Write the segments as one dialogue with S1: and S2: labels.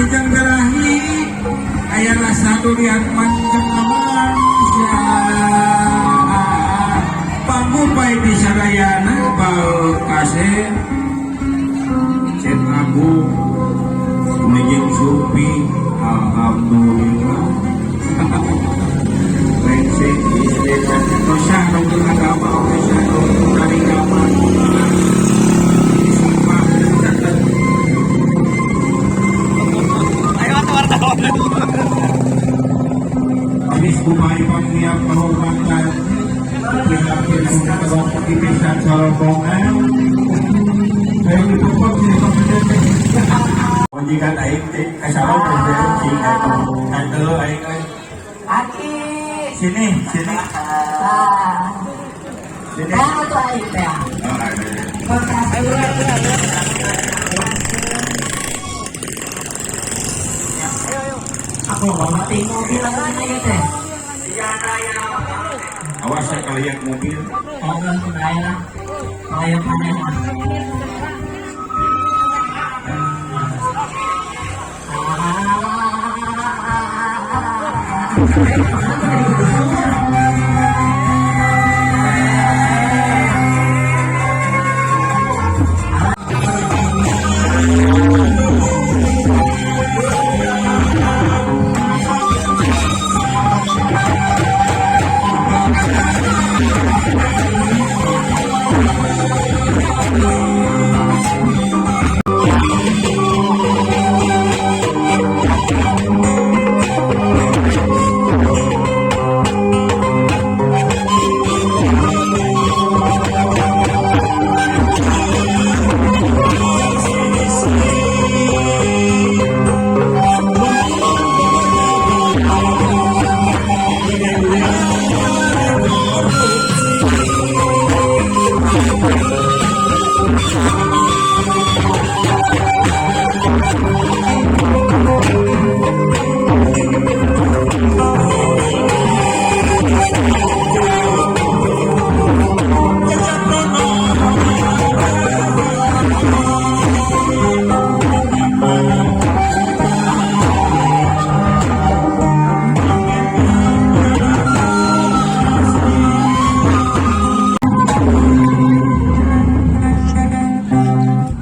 S1: Manjang berahi aya rasa durian manjang manusia pangupai di sadayana bal kasep Cep Agung Mejeng Supi alhamdulillah. Brengsek istri tosah nunggu agama oke sah nunggu agama. Sumpah catat.
S2: Ayo atuh wartawan.
S1: Habis kumaha panggiang kehormatan prihatin kelompok pisan sorombongan. Ayo dipupuk sih majikan aing teh kasaro presiden cing aing aing euy.
S3: Aki.
S1: Sini sini.
S3: Ah.
S1: Sini.
S3: Ah, tuh aing teh.
S1: Oh,
S3: Aku mau mati mobil aku nih teh.
S1: Awas ya kalian mobil.
S3: Oh, enggak lah. Kayak mana?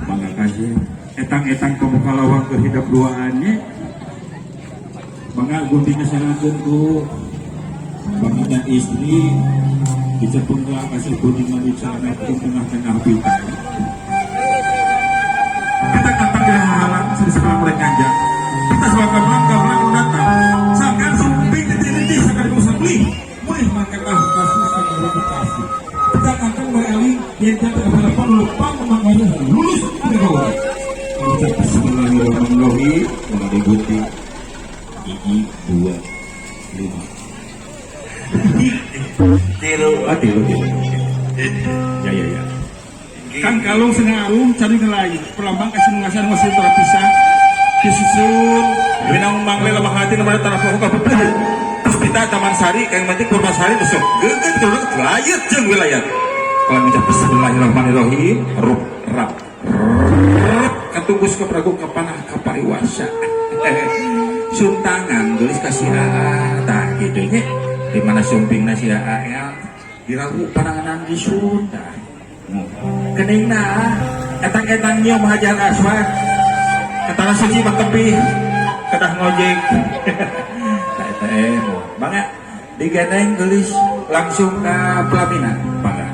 S1: Mangga kasih etang-etang kebuka lawang keur hidup duaannya. Mangga guntingna sangatkeun ku suami dan istri dicepung lah kasih gunting mandi celana di tengah-tengah pita. Kita kantang di halang sini sebelah mereka nganjang. Kita sebelah gamelan gamelan nu datang. Sangkan sumping titik-titik sakali usah beli. Mulih mangkatah kasus sakali kasih. Kita kantang bereli yang kita kepada lupa memangnya lulus tidak bawa. Ucap bismillahirrahmanirrahim mengenai gunting gigi 2 5.
S2: Tilu.
S1: Ah, tilu, tilu. Ya, ya, ya. Kang kalung senang arum cari ngelai perlambang kasih mengasan masih terpisah disusun winang mangle lemah hati nomor tanah pokok kabupaten Puspita Taman Sari kang penting Purbasari besok geget turun layet jeung wilayah kalau ngucap bismillahirrahmanirrahim rup rap rap katunggus ke pragu kapanah kapariwasa suntangan gelis kasih aa tah kitu nya di mana sumpingna si aa ya diragu pananganan di Sunda keningna etang-etang nyium hajar aswad ketara suci mah tepi kedah ngojek. Tah eta emo mangga digandeng gelis langsung ke pelaminan mangga.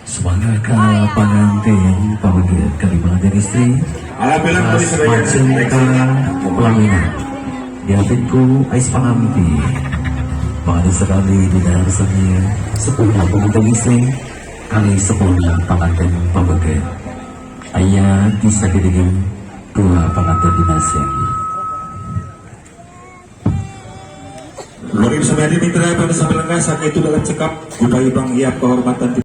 S4: Semoga ke pengantin pamanggil kelima dan istri
S1: Alhamdulillah
S4: pas
S1: gelis sadaya.
S4: Majeng ke pelaminan diapinku ais pangamti mengenai sekali di dalam seni sepuluh pengantin istri kali 10 pengantin pamanggil ayah disakiti dua pengantin dinasih.
S1: Luar biasa mitra pada sampai lengah saat itu dalam cekap upaya bang iap kehormatan.